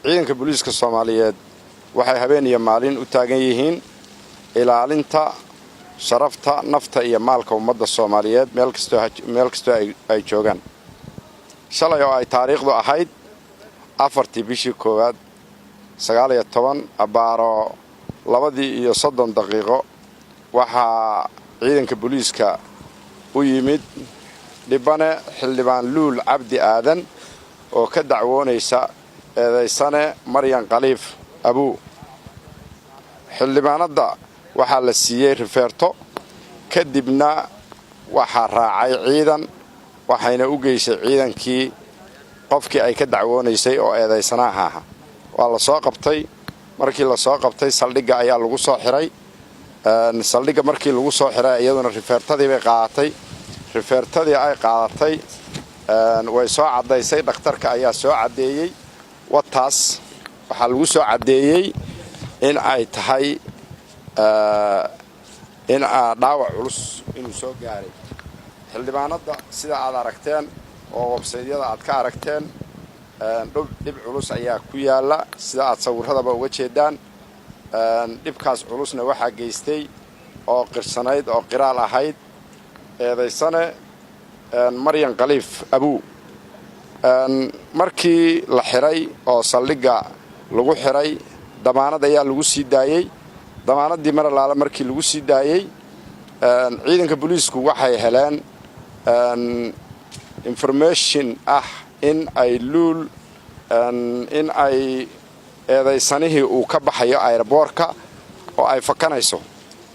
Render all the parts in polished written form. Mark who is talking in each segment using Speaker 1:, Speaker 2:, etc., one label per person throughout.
Speaker 1: Ciidanka Booliiska Soomaaliyeed waxay habeen iyo maalin u taagan yihiin ilaalinta sharafta, nafta iyo maalka ummadda Soomaaliyeed meel kastoo ay joogaan. Shalay oo ay taariikhdu ahayd 4-tii bishii koowaad 19, abbaaro 2:30, waxaa ciidanka booliiska u yimid dhibane Xildhibaan Luul Cabdi Aadan oo ka dacwoonaysa eedaysane Maryan Khaliif Abuu. Xildhibaanadda waxaa la siiyey rifeerto, kadibna waxaa raacay ciidan, waxayna u geysay ciidankii qofkii ay ka dacwoonaysay oo eedaysanaha aha. Waa la soo qabtay. Markii la soo qabtay, saldhigga ayaa lagu soo xiray. Saldhigga markii lagu soo xiray, iyaduna rifeertadii bay qaadatay. Rifeertadii ay qaadatay way soo caddaysay, dhakhtarka ayaa soo caddeeyey. Wataas waxaa lagu soo caddeeyey in ay tahay in dhaawac culus inuu soo gaaray xildhibaanadda. Sida aad aragteen oo websaydyada aad ka aragteen, dhib culus ayaa ku yaalla, sida aad sawirradaba uga jeedaan. Dhibkaas culusna waxaa geystay oo qirsanayd oo qiraal ahayd eedaysane Maryan Khaliif Abuu. Markii la xiray oo saldhigga lagu xiray, damaanad ayaa lagu sii daayey. Damaanaddii mar allaale markii lagu sii daayey, ciidanka booliisku waxay heleen information ah in ay Luul, in ay eedaysanihii uu ka baxayo airport-ka oo ay fakanayso.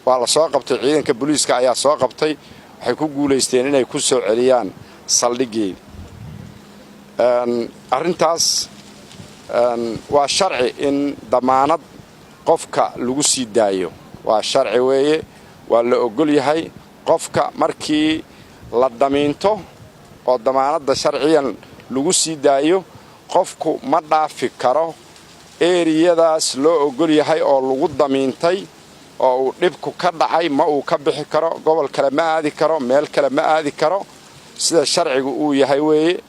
Speaker 1: Waa la soo qabtay, ciidanka booliiska ayaa soo qabtay. Waxay ku guulaysteen inay ku soo celiyaan saldhiggeedi. Arrintaas waa sharci in damaanad qofka lagu sii daayo, waa sharci weeye, waa la ogol yahay. Qofka markii la damiinto oo damaanadda sharciyan lagu sii daayo, qofku ma dhaafi karo area-daas loo ogol yahay oo lagu damiintay oo uu dhibku ka dhacay. Ma uu ka bixi karo, gobol kale ma aadi karo, meel kale ma aadi karo. Sida sharcigu uu yahay weeye.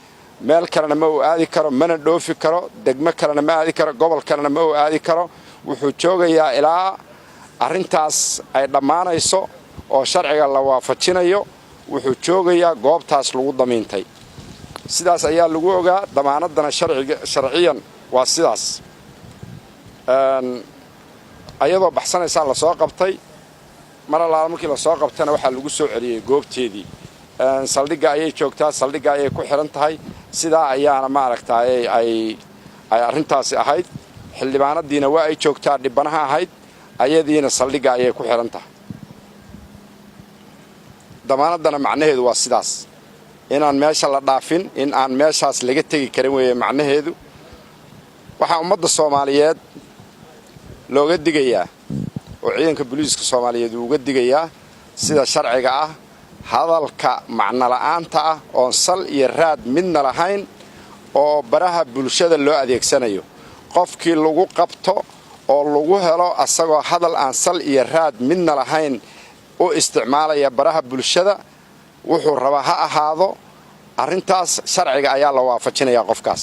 Speaker 1: Meel kalena ma uu aadi karo, mana dhoofi karo, degmo kalena ma aadi karo, gobol kalena ma uu aadi karo. Wuxuu joogayaa ilaa arrintaas ay dhammaanayso oo sharciga la waafajinayo. Wuxuu joogayaa goobtaas lagu damiintay. Sidaas ayaa lagu ogaa damaanaddana. Sharciyan waa sidaas. Ayadoo baxsanaysaa lasoo qabtay. Mar allaala markii lasoo qabtana, waxaa lagu soo celiyey goobteedii. Saldhigga ayay joogtaa, saldhigga ayay ku xidhan tahay. Sidaa ayaana, ma aragtaay, ay arrintaasi ahayd. Xildhibaanadiina waa ay joogtaa, dhibanaha ahayd, ayadiina saldhigga ayay ku xidhan tahay. Damaanaddana macnaheedu waa sidaas, inaan meesha la dhaafin, in aan meeshaas laga tegi karin weeye macnaheedu. Waxaa ummadda Soomaaliyeed looga digayaa oo ciidanka booliiska Soomaaliyeed uu uga digayaa, sida sharciga ah, hadalka macnola'aanta ah oon sal iyo raad midna lahayn oo baraha bulshada loo adeegsanayo. Qofkii lagu qabto oo lagu helo asagoo hadal aan sal iyo raad midna lahayn u isticmaalaya baraha bulshada, wuxuu rabaa ha ahaado, arrintaas sharciga ayaa la waafajinayaa qofkaas.